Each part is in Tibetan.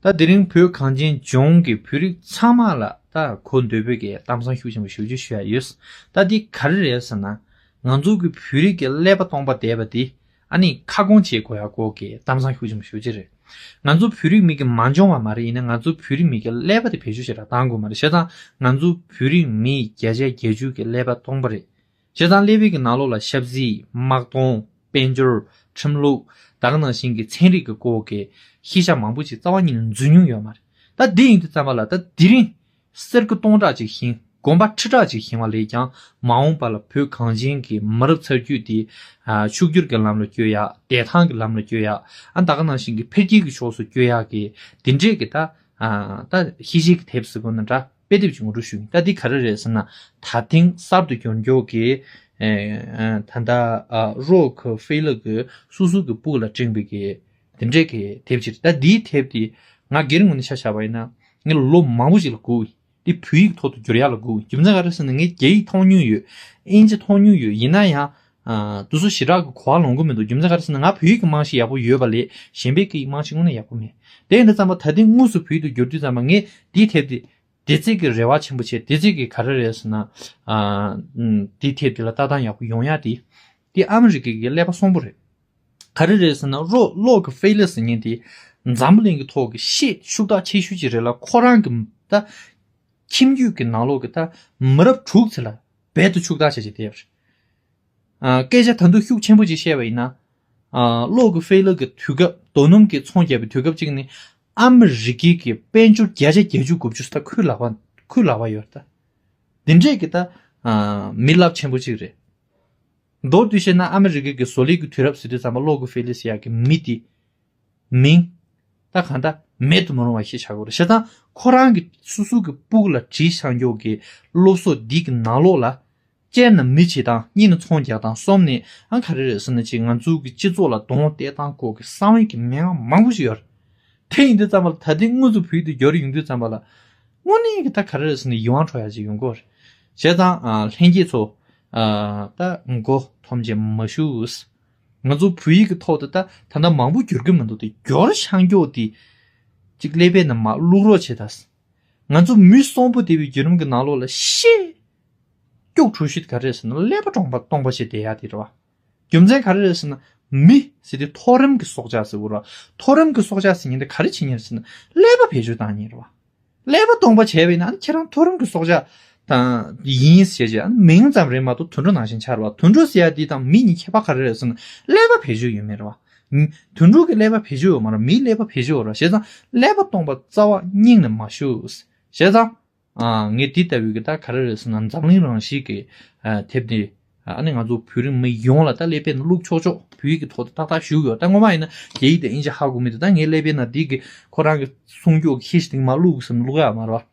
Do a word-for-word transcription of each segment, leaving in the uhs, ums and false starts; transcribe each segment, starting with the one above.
ད་དེ་རིང་བོད་གངས་ཅན་ལྗོངས་ཀྱི་བོད་རིགས་ཚང་མ་ལ་ད་གོ་འདོད་པའི་གི་གཏམ་བཟང་ཤུགས་ཆེན་པོ་ཞེ་པོ་ཅིག་ཞུ་ཡ་ཡོད། ད་འདི་ག་རེ་རེད་ཟེར་ན། ང་ཚོ་གི་བོད་རིགས་ཀྱི་ཀླད་པ་སྟོང་པ་བསྡད་པ་འདི་ཨ་ནི་ཁ་སྐོང་བྱེད་དགོས་ཡ་སྐོར་གྱི་གཏམ་བཟང་ཤུགས་ཆེན་པོ་ཞེ་པོ་ཅིག་རེད། ང་ཚོ་བོད་རིགས་མི་གི་མ་འཇོན་པ་མ་རེད། ཡིན་ན་ང་ཚོ་བོད་རིགས་མི་གི་ཀླད་པ་དེ་བེད་སྤྱོད་བྱེད་ར་བཏང་དགོས་མ་རེད། བྱས་ཙང་ང་ཚོ་བོད་རིགས་མི་བརྒྱ་ཆ་བརྒྱད་ཅུ་གི་ཀླད་པ་སྟོང་པ་རེད། བྱས་ཙང་ཀླད་པའི་གི་ནང་ལོགས་ལ་ཆབ་སྲིད། དམག་དོན། དཔལ་འབྱོར། ཁྲིམས་ལུགས། ད་ག་ནང་བཞིན་གྱི་ཚན་རིག་གི་སྐོར་གྱི་ཤེས་བྱ་མང་པོ་ཅིག་རྩ་བ་ཉིད་ནས་འཛུལ་མྱོང་ཡོད་མ་རེད། ད་འདི་ཡིན་དུས་ཙམ་པ་ལ་ད་དེ་རིང་གསེར་སྐུ་སྟོང་ཕྲག་ཅིག་བཞེངས། དགོན་པ་ཁྲི་ཕྲག་ཅིག་བཞེངས་པ་ལས་ཀྱང་མ་འོངས་པ་ལ་བོད་གངས་ཅན་གྱི་མི་རབས་ཚ་རྒྱུད་དེ་ཕྱུག་འགྱུར་གྱི་ལམ་ལ་བསྐྱོད་ཡག་བདེ་ཐང་གི་ལམ་ལ་བསྐྱོད་ཡག་ཨ་ད་ག་ནང་བཞིན་གྱི་འཕེལ་རྒྱས་ཀྱི་ཕྱོགས་སུ་བསྐྱོད་ཡག་གི་དེ་འདྲས་ཀྱི་ད་ད་ཤེས་བྱའི་གི་དེབ་ཟེར་དགོས་ན་འདྲ། དཔེ་དེབ་ཅིག་ངོ་སྤྲོད་ཞུ་ཡིན། ད་འདི་ག་རེ་རེད་ཟེར་ན། ད་ཐེངས་གསར་དུ་འབྱོར་འབྱོར་གྱི་ད་ལྟ་རོག་ཧྥེ་ལར་གྱི་སོ་སོ་གི་སྤུ་གུ་ལ་སྤྲིངས་པའི་གི་དེ་འདྲས་གི་དེབ་ཅིག་རེད། ད་འདིའི་དེབ་དེ་ང་སྒེར་ངོས་ནས་ཆ་བཞག་པ་ཡིན་ན་ངས་ལོ་མང་པོ་ཞིག་ལ་སྒུག་འདི་བོད་ཡིག་ཐོག་ཏུ་བསྒྱུར་ཡག་ལ་སྒུག་རྒྱུ་མཚན་ག་རེ་ཟེར་ན་ངས་རྒྱ་ཡིག་མཐོང་མྱོང་ཡོད། དབྱིན་ཇི་མཐོང་མྱོང་ཡོད། ཡིན་ན་ཡང་དུ་སུ་ཞེ་དྲག་གི་གོ་བ་ལོན་གི་མི་འདུག་རྒྱུ་མཚན་ག་རེ་ཟེར་ན་ང་བོད་ཡིག་གི་རྨང་གཞི་ཡག་པོ་ཡོད་པ་ལས་གཞན་པའི་གི་རྨང་གཞི་དངོས་གནས་ཡག་པོ་མེད། དེ་ཡིན་དུས་ཙམ་པ་ད་ཐེངས་དངོས་སུ་བོད་ཡིག་ཏུ་བསྒྱུར་དུས་ཙམ་པ་ངས་འདིའི་དེབ་དེ། དེ་ཚིག་གི་རེ་བ་ཆེན་པོ་བྱས། དེ་ཚིག་གི་ག་རེ་རེད་ཟེར་ན། ཨ་ཨམ། དེའི་ཐད་དེ་ལ་ལྟ་སྟངས་ཡག་པོ་ཡོང་ཡ་དེ། དེ་ཨ་མི་རི་ཀའི་གི་ཀླད་པ་གསོན་པོ་རེད། ག་རེ་རེད་ཟེར་ན་རོ་ལོག་གི་ཧྥེ་ལི་ཟེར་མཁན་དེ་འཛམ་བུ་གླིང་གི་ཐོག་གི་ཤེད་ཤུགས་དྲག་ཆེ་ཤོས་ཅིག་རེད་ལ། ཁོ་རང་གི་ད་ཁྱིམ་རྒྱུད་ཀྱི་ནང་ལོགས་ཀྱི་ད་མི་རབས་དྲུག་ཚེ་ལ་རྦད་དེ་ཤུགས་དྲག་བྱས་བྱས་བསྡད་ཡོད་རེད། ཨ། སྐད་ཆ་ད་དུང་ཤུགས་ཆེན་པོ་ཅིག་བཤད་པ་ཡིན་ན། ཨ། ལོག་གི་ཧྥེ་ལི་གི་དུས་སྐབས། རྡོ་སྣུམ་གྱི་ཚོང་རྒྱག་པའི་དུས་སྐབས་ཅིག་ནི་ཨ་མི་རི་ཀའི་གི་དཔལ་འབྱོར་བརྒྱ་ཆ་བརྒྱད་ཅུ་དགུ་བཅུ་ད་ཁོའི་ལག་པ། ཁོའི་ལག་པ་ཡོད་རེད་ད། དེ་འདྲས་ཀྱི་ད། ཨ། མི་རླབས་ཆེན་པོ་ཅིག་རེད། མདོར་བསྡུས་བཤད་ན་ཨ་མི་རི་ཀའི་གི་བཟོ་ལས་ཀྱི་དུས་རབས་ཟེར་དུས་ཙམ་པ་ལོག་གི་ཧྥེ་ལི་ཟེར་ཡག་གི་མི་དེ། མིང་། ད་གང་ལྟར་མེད་དུ་མི་རུང་བ་ཞིག་ཆགས་ཡོད་རེད། བྱས་ཙང་ཁོ་རང་གི་སོ་སོ་གི་སྤུ་གུ་ལ་བྲིས་བཞག་རྒྱུ་གི་སློབ་གསོ་འདི་གི་ནང་ལོགས་ལ། གཅིག་ནས་མི་བྱེད་སྟངས། གཉིས་ནས་ཚོང་རྒྱག་སྟངས། གསུམ་ནས་ཨ་ག་རེ་རེད་ཟེར་ན། ཅིག་ང་ཚོའི་གི་སྤྱི་ཚོགས་ལ་གདོང་གཏད་སྟངས་སྐོར་གི་གསང་བའི་གི་མན་ངག་མང་པོ་ཞིག་ཡོད་རེད། དེ་ཡིན་དུས་ཙམ་པ་ལ་ད་ལྟའི་དངོས་སུ་བོད་ཡིག་ཏུ་བསྒྱུར་ཡོང་དུས་ཙམ་པ་ལ། དངོས་གནས་ཀྱི་ད་ག་རེ་རེད་ཟེར་ན་ཡིད་དབང་འཕྲོག་ཡ་ཅིག་ཡོང་གི་ཡོད་རེད། བྱས་ཙང་ཨ་ལྷན་རྒྱས་ཚོ། ཨ། ད་མགོ་འཐོམ་བྱས་མ་བཞུགས། ང་ཚོ་བོད་ཡིག་གི་ཐོག་ཏུ་ད་ད་ལྟ་མང་པོ་བསྒྱུར་གྱི་མི་འདུག་དེ་བསྒྱུར་བཞག་རྒྱུ་དེ་ཅིག་ཀླད་པའི་ནང་མར་བླུག་རོགས་བྱེད་ད། ང་ཚོ་མི་གསོན་པོ་བསྡད་པའི་བརྒྱུད་རིམ་གྱི་ནང་ལོགས་ལ་ཤེད་སྐྱུག་བྲོ་ཤུལ་ག་རེ་རེད་ཟེར་ན་ཀླད་པ་སྟོང་པ་སྟོང་པ་བྱས་བསྡད་ཡ་དེ་རེད་བ། རྒྱུ་མཚན་ག་རེ་རེད་ཟེར་ན། མི་ཟེར་དུས་མཐོ་རིམ་གྱི་སྲོག་ཆགས་ཟེར་བ་རེད་བ། མཐོ་རིམ་གྱི་སྲོག་ཆགས་ཟེར་མཁན་དེ་ག་རེ་བྱེད་མཁན་རེད་ཟེར་ན་ཀླད་པ་བེད་སྤྱོད་བཏང་མཁན་རེད་བ། ཀླད་པ་སྟོང་པ་བྱས་པ་ཡིན་ན་ཨ་ནི་ཁྱེད་རང་མཐོ་རིམ་གྱི་སྲོག་ཆགས་དང་ཡིན་ཟེར་བྱས། ཨ་ནི་མིང་ཙམ་རེད་མ་གཏོགས་དུད་འགྲོ་ནང་བཞིན་ཆགས་རེད་བ། དུད་འགྲོ་ཟེར་ཡ་འདི་དང་མི་གཉིས་ཁྱད་པར་ག་རེ་རེད་ཟེར་ན་ཀླད་པ་བེད་སྤྱོད་ཡོད་མེད་རེད་བ། དུད་འགྲོ་གི་ཀླད་པ་བེད་སྤྱོད་ཡོད་མ་རེད། མིའི་ཀླད་པ་བེད་སྤྱོད་ཡོད་རེད། བྱས་ཙང་ཀླད་པ་སྟོང་པ་རྩ་བ་ཉིད་ནས་མ་བཞུགས། བྱས་ཙང་། ཨ། ངས་འདི་ལྟ་བུའི་གི་ད་ག་རེ་རེད་ཟེར་ན་འཛམ་གླིང་རང་བཞིན་གྱི་ཨ་དེབ་འདི། ཨ་ནི་ང་ཚོ་བོད་རིགས་མི་ཡོངས་ལ་ད་ཀླད་པའི་ནང་བླུག་ཆོག་ཆོག་བོད་ཡིག་གི་ཐོག་ཏུ་ཏག་ཏག་བཞུགས་ཡོད། ད་ངོ་མ་ཡིན་ན་རྒྱ་ཡིག་དང་དབྱིན་ཇི་ཧ་གོ་མི་འདུག་ད་ངའི་ཀླད་པའི་ནང་འདི་གི་ཁོ་རང་གི་གསུང་རྒྱུ་ཁྱི་ཞིག་དེ་མར་བླུག་ཟེར་ན་བླུག་ཡག་མ་རེད་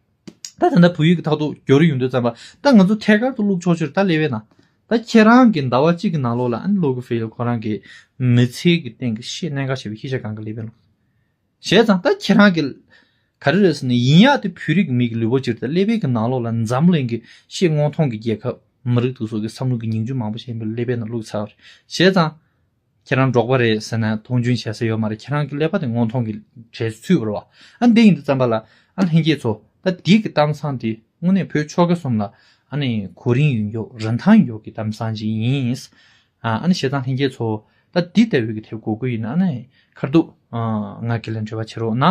བ། ད་ད་ལྟ་བོད་ཡིག་གི་ཐོག་ཏུ་བསྒྱུར་ཡོང་དུས་ཙམ་པ་ད་ང་ཚོ་ཐད་ཀར་དུ་བླུག་ཆོག་ཆོག་རེད། ད་ཀླད་པའི་ནང་ད་ཁྱེད་རང་གི་ཟླ་བ་གཅིག་གི་ནང་ལོགས་ལ་ཨ་ནི་ལོ་གི་ཧྥེ་ལི་ཁོ་རང་གི་མི་ཚེ་གི་སྟེང་གི་ཤེད་གནད་འགག་ཆེ་བའི་ཤེས་བྱ་གང་ག་ཀླད་པའི་ནང་། བྱས་ཙང་ད་ཁྱེད་རང་གི་ག་རེ་རེད་ཟེར་ན་ཡིན་ཡག་དེ་བོད་རིགས་མི་གི་ལུས་པོ་ཅིག་རེད། ད་ཀླད་པའི་གི་ནང་ལོགས་ལ་འཛམ་གླིང་གི་ཤེད་སྔོན་མཐོང་གི་རྒྱལ་ཁབ་མི་རིགས་དེ་ཚོ་གི་བསམ་བློ་གི་ཉིང་བཅུད་མང་པོ་ཞིག་ཡིན་པའི་ཀླད་པའི་ནང་བླུགས་ཚར་བ་རེད། བྱས་ཙང་ཁྱེད་རང་འབྲོག་པ་རེད་ཟེར་ན་མཐོང་ཆུང་བྱེད་ས་ཡོད་མ་རེད། ཁྱེད་རང་གི་ཀླད་པ་དེ་སྔོན་མཐོང་གི་གྲས་སུ་ཚུད་པ་རེད་བ། ཨ་འདི་ཡིན་དུས་ཙམ་པ་ལ་ཨ་ལྷན་རྒྱས་ཚོ་ད་འདི་གི་གཏམ་བཟང་དེ་དངོས་གནས་བོད་ཆོལ་ཁ་གསུམ་ལ་ཨ་ནི་གོ་རིམ་ཡོད་རྒྱུ་རིན་ཐང་ཡོད་རྒྱུ་གི་གཏམ་བཟང་ཅིག་ཡིན། ཨ་ནི་བྱས་ཙང་ལྷན་རྒྱས་ཚོ་ད་འདི་ལྟ་བུའི་གི་དེབ་དགོས་ཀྱི་ཡིན་ན་ཨ་ནི་ཁ་ཐུག་ང་དགེ་ལན་འབྲེལ་བ་བྱེད་རོགས་གནང་།